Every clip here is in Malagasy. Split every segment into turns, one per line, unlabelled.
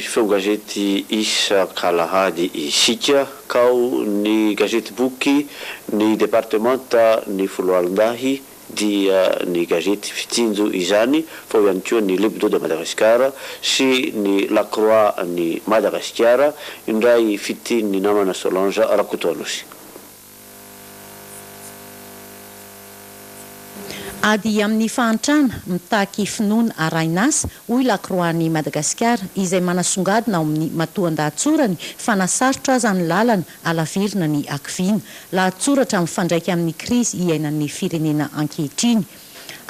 feon-gazety isak'alahady isika, ka ao ny gazety boky ny departemanta ny foloalindahy dia ny gazety Fitsinjo izany fa ao ihany koa ny L'Hebdo de Madagascar sy ny La Croix ny Madagasikara, indray fitian'ny namana Solange Rakotoanosy.
Ady amin'ny fahantrana, mitaky finoana arahin'asa, hoy La Croix-n'i Madagasikara, izay manasongadina ao amin'ny matoan-dahatsorany fa na sarotra aza ny lalana, halavirina ny hakiviana. Lahatsoratra mifandraika amin'ny krizy iainan'ny firenena ankehitriny.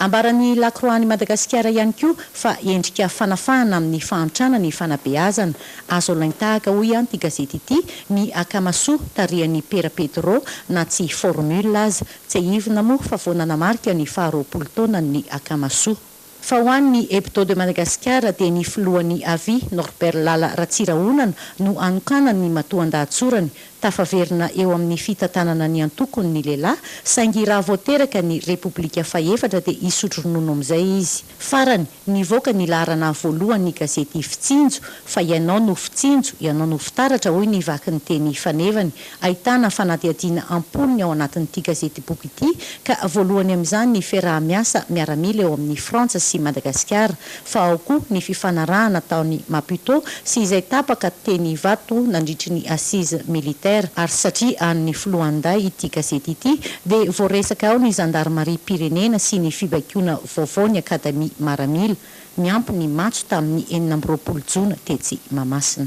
Ambaran'ny La Croix-n'i Madagasikara ihany koa fa endrika fanafahana amin'ny fahantrana ny fanabeazana. Azo alain-tahaka, hoy ihany ity gazety ity, ny Akamasoa tarihan'i Pera Pedro na tsy formule aza. Tsiahivina moa fa vao nanamarika ny faharoapolo taonany ny Akamasoa. Fa ho an'ny Hebdo de Madagascar dia ny filohan'ny avi, Norbert Lala Ratsirahonana, no anokanany ny matoan-dahatsorany. Tafaverina eo amin'ny fitantanana ny antokony ny lehilahy, saingy raha vao teraka ny Repoblika fahefatra dia hisotro ronono amin'izay izy. Farany, nivoaka ny laharana voalohany ny gazety Fitsinjo, fa ianao no fitsinjo, ianao no fitaratra, hoy ny vakin'ny teny fanevany. Ahitana fanadihadiana am-polony ao anatin'ity gazetiboky ity ka voalohany amin'izany ny fiaraha-miasa miaramila eo amin'i Frantsa sy Madagasikara fa ao koa ny fifanarahana taon'i Maputo sy izay tapaka teny Ivato nandritry ny assises militaires ary satria an'ny filohanday ity gazety ity dia voaresaka ao ny zandarimariam-pirenena sy ny fibaikoana vaovao ny akademia maramila miampy ny matso tamin'ny 26 jona tetsy Mahamasina.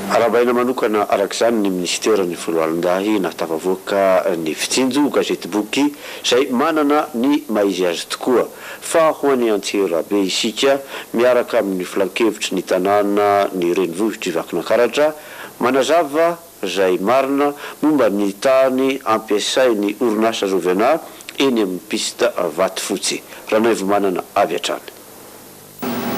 Arahabaina manokana araka izany ny minisiteran'ny Foloalindahy nahatafavoaka ny Fitsinjo, gazetiboky izay manana ny maha izy azy tokoa. Fa ho any Antsirabe isika miaraka amin'ny filankevitry ny tanàna ny renivohitr'i Vakinankaratra manazava izay marina momba ny tany ampiasain'ny orinasa Jovena eny amin'ny piste Vatofotsy. Ranaivomanana avy hatrany.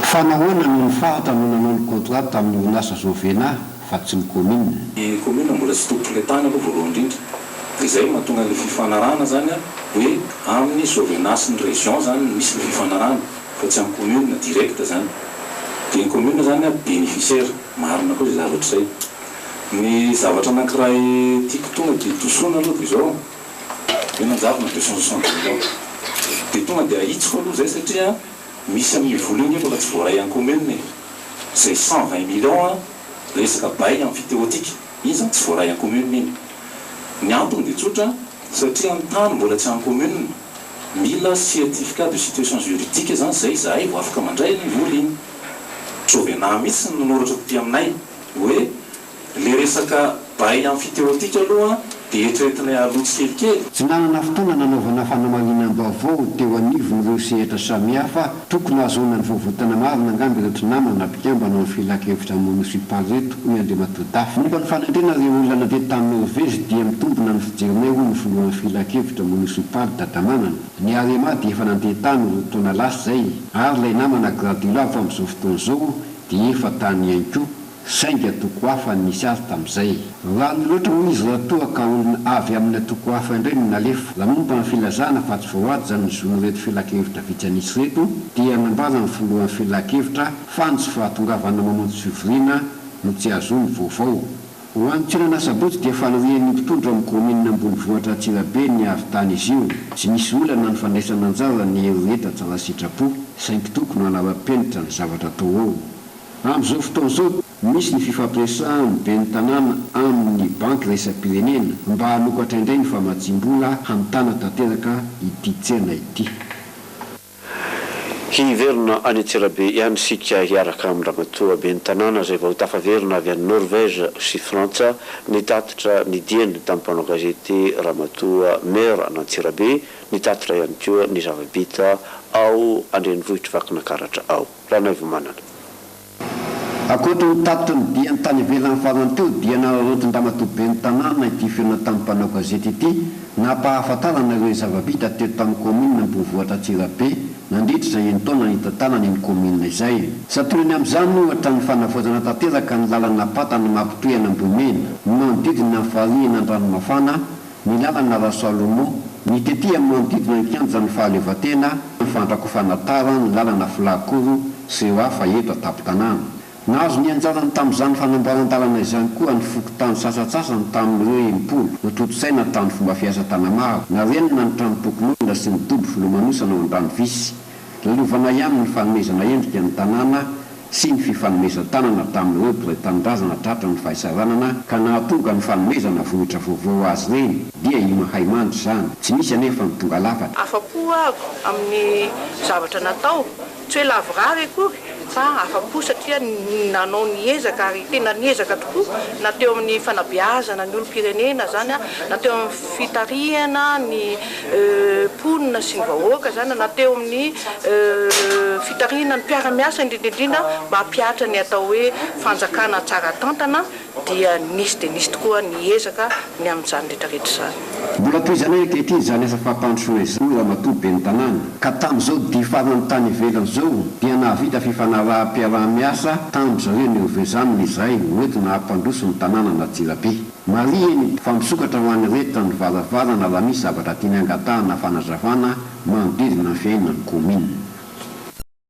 Fa nahoana no ny faritra no nanao ny contrat tamin'ny orinasa Jovena fa tsy ny commune?
Ny commune mbola tsy tompon'ilay tany aloha voalohany indrindra. Dia izay no mahatonga an'ilay fifanarahana izany hoe amin'ny Jovena sy ny région izany no misy ilay fifanarahana fa tsy amin'ny commune direct izany. Dia ny commune izany bénéficiaire. Marina koa izay zavatra izay. Ny zavatra anankiray tiako tonga dia dosoana aloha dia izao, hoe nanjavona 260 millions. Dia tonga dia ahitsiko aloha izay satria Misy amin'io vola io nefa fa tsy voaray any commune e! Zay 120 millions an, resaka bail emphytéotique, iny zany tsy voaray any commune iny. Ny antony dia tsotra, satria ny tany mbola tsy any commune, mila certificat de situation juridique zany zay izahay vao afaka mandray an'iny vola iny. Jovena mihitsy no nanoratra taty aminay hoe. Le resaka bail emphytéotique aloha dia eritreretinay aloha tsikelikely.
Tsy nanana fotoana nanaovana fanamarinam-baovao teo anivon'ireo sehatra samihafa tokony hahazoana ny vaovao tena marina angamba ireto namana mpikambana ao amin'ny filankevitra monisipaly ireto, hoy Andriamatoa Dafy. Momba ny fanendrena ireo olona nandeha tany Norvezy dia mitombina ny fijerinay, hoy ny filohan'ny filankevitra monisipaly Dadamanana. Ny Arema dia efa nandeha tany roa taona lasa izay ary ilay namana Gradulavo amin'izao fotoana izao dia efa tany ihany koa. Saingy antoko hafa no nisy azy tamin'izay. Raha ny loatra hoy izy raha toa ka olona avy amin'ny antoko hafa indray no nalefa. Raha momba ny filazana fa tsy voahaja ny zon'ireto filankevitra vitsy an'isa ireto dia nambaran'ny filohan'ny filankevitra fa ny tsy fahatongavana mamonjy fivoriana no tsy ahazoany vaovao. Ho an'ny tsenan'Asabotsy dia fanirian'ny mpitondra ao amin'ny kaominina ambonivohitra Antsirabe ny hahavitana izy io. Tsy misy olana ny fandraisana anjara ny hery rehetra tsara sitrapo saingy tokony hanara-penitra ny zavatra atao ao. Amin'izao fotoana izao, misy ny fifampiresahan'ny ben'ny tanàna amin'ny banky iraisam-pirenena mba hanokatra indray ny famatsiam-bola hamitana tanteraka ity tsena ity.
Hiverina any Antsirabe ihany isika hiaraka amin-dRamatoa ben'ny tanàna izay vao tafaverina avy any Norvège sy Frantsa nitatitra ny diany tamin'ny mpanao gazety Ramatoa Maire an'Antsirabe nitatitra ihany koa ny zava-bita ao an-drenivohitr'i Vakinankaratra ao. Ranaivomanana.
Ankoatra ny tatitra ny diany tany ivelany farany teo dia nararaotin-dRamatoa Ben'ny tanàna ity fihaonana tamin'ny mpanao gazety ity nampahafantarana ireo zava-bita teto tamin'ny kaominina Ambonivohitra Antsirabe nandritra izay enin-taona nitantanany iny kaominina izay. Santionany amin'izany ohatra ny fanavaozana tanteraka ny lalana Patana mampitohy an'Ambohimena, ny manodidina ny farihin'Andranomafana, Ny lalana Rasalomo, ny tety amin'ny manodidina ny kianjan'ny fahaleovantena, ny fandrakofana tara ny lalana Filakoro sy ireo hafa eto an-tampon-tanàna. Nahazo ny anjarany tamin'izany fanamboaran-dalana izany koa ny fokontany sasantsasany tamin'ireo 60 notontosaina tamin'ny fomba fiasa Tanamaro. Narenina ny tranom-pokonolona sy ny dobo filomanosana ao Andranovisy. Lalovana ihany ny fanomezana endrika ny tanàna sy ny fifanomezan-tanana tamin'ireo mpiray tanindrazana tratran'ny fahasahiranana ka nahatonga ny fanomezana vohitra vaovao azy ireny dia i Mahaimandry izany. Tsy misy anefa ny tonga lafatra.
Afa-po aho amin'ny zavatra natao, tsy hoe lavorary akory fa afa-po satria nanao ny ezaka ary tena niezaka tokoa na teo amin'ny fanabeazana ny olom-pirenena izany na teo amin'ny fitarihana ny mponina sy ny vahoaka izany na teo amin'ny fitarihana ny mpiara-miasa indrindra indrindra mba hampihatra ny atao hoe fanjakana tsara tantana dia nisy dia nisy tokoa ny ezaka ny amin'izany rehetra rehetra izany.
Mbola tohizanay ankehitriny izany asa fampandrosoana izany hoy Ramatoa Ben'ny tanàna ka tamin'izao dia farany tany ivelany izao dia nahavita fifanaraham-piaraha-miasa tamin-dry zareo Norvezianina izahay hoentina hampandroso ny tanànan'Antsirabe. Marihiny fa misokatra ho an'ny rehetra ny varavarana raha misy zavatra tiany hangatahana fanazavana manodidina ny fiainan'ny kaominina.